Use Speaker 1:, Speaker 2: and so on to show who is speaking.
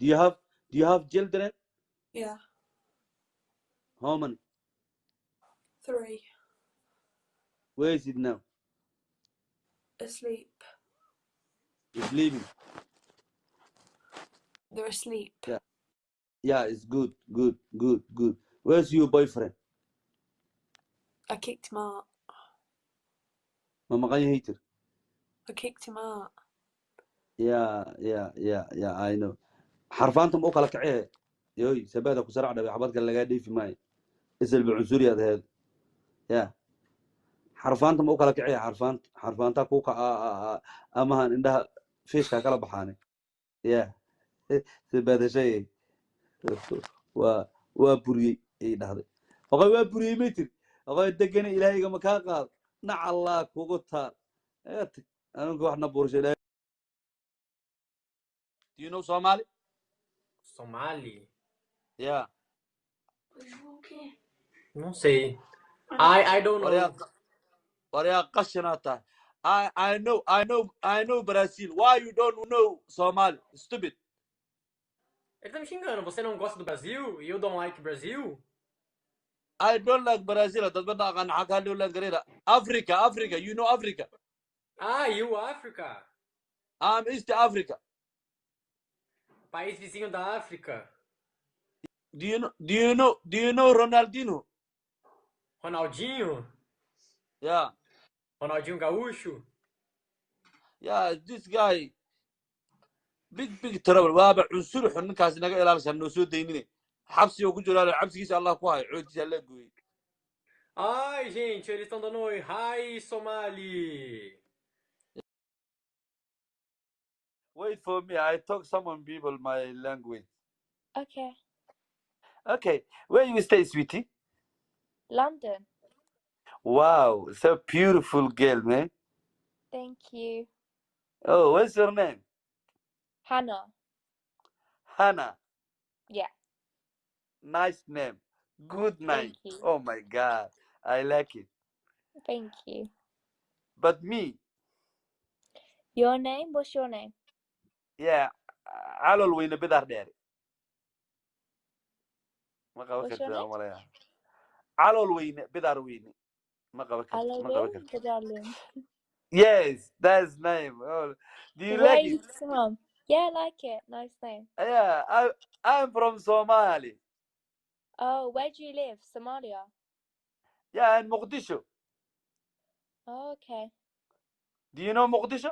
Speaker 1: Do you have children?
Speaker 2: Yeah.
Speaker 1: How many?
Speaker 2: 3.
Speaker 1: Where is it now?
Speaker 2: Asleep.
Speaker 1: He's sleeping.
Speaker 2: They're asleep.
Speaker 1: Yeah, it's good, good, good, good. Where's your boyfriend?
Speaker 2: I kicked him out.
Speaker 1: Ma maqan yahay tir?
Speaker 2: I kicked him out.
Speaker 1: Yeah, I know. Xarfaanta ma u kala kacee? Yoy, sabaada ku sarac dhabay, xabad kale lagaa dheefi maayo. Isilba cunsuriyaad aheed. Yeah, xarfaanta ma u kala kacee? Xarfaanta, xarfaanta ku ka amahan indhaha fiishka kala baxaane. Yeah, sabaadashay waa buriyey ay dhahday. Oqoy, waa buriyey may tir? Oqoy, degani ilaahayga ma kaa qaado, nacallaa kugu taal. Iga tag anunka wax na buursha ilaahay. Do you know Somali?
Speaker 3: Somali?
Speaker 1: Yeah.
Speaker 3: Não sei. I don't know.
Speaker 1: Waryaa, waryaa, qashinaa tahay. I know, I know, I know Brazil. Why you don't know Somali? Stupid.
Speaker 3: Ele tá me xingando. Você não gosta do Brasil? You don't like Brazil?
Speaker 1: I don't like Brazil. Dad ba aqaan, maxaa kaa loo langareera? Africa, Africa, you know Africa?
Speaker 3: Ah, you África?
Speaker 1: I'm East Africa.
Speaker 3: País vizinho da África.
Speaker 1: Do you know Ronaldinho?
Speaker 3: Ronaldinho?
Speaker 1: Yeah.
Speaker 3: Ronaldinho Gaúcho?
Speaker 1: Yeah, this guy big, big trouble. Waaba cunsuri xun ninkaas, naga ilaalisha, noo soo daynine. Xabsi oo ku jiraa, xabsigiisa Allah ku hayo, coodkiisa alla gooyey.
Speaker 3: Ai, gente, eles estão dando oi. Hi, Somali.
Speaker 1: Wait for me. I talk some people my language.
Speaker 4: Okay.
Speaker 1: Okay, where you stay, sweetie?
Speaker 4: London.
Speaker 1: Wow, so beautiful girl, man.
Speaker 4: Thank you.
Speaker 1: Oh, what's your name?
Speaker 4: Hannah.
Speaker 1: Hannah.
Speaker 4: Yeah.
Speaker 1: Nice name. Good name.
Speaker 4: Thank you.
Speaker 1: Oh my God, I like it.
Speaker 4: Thank you.
Speaker 1: But me,
Speaker 4: Your name? What's your name?
Speaker 1: Yeah, Calol weyne bidar dheer. Ma qaban
Speaker 4: What's your
Speaker 1: kartid aan
Speaker 4: name?
Speaker 1: malaya. Calol weyne bidar weyne. Ma qaban kartid. Ma qaban
Speaker 4: Alawin
Speaker 1: kartid.
Speaker 4: Badalun.
Speaker 1: Yes, that's name. Oh, do you
Speaker 4: Where
Speaker 1: like
Speaker 4: are you
Speaker 1: it?
Speaker 4: from? Yeah, I like it. Nice name.
Speaker 1: Yeah, I'm from Somali.
Speaker 4: Oh, where do you live? Somalia.
Speaker 1: Yeah, in Mogadishu.
Speaker 4: Oh, okay.
Speaker 1: Do you know Mogadishu?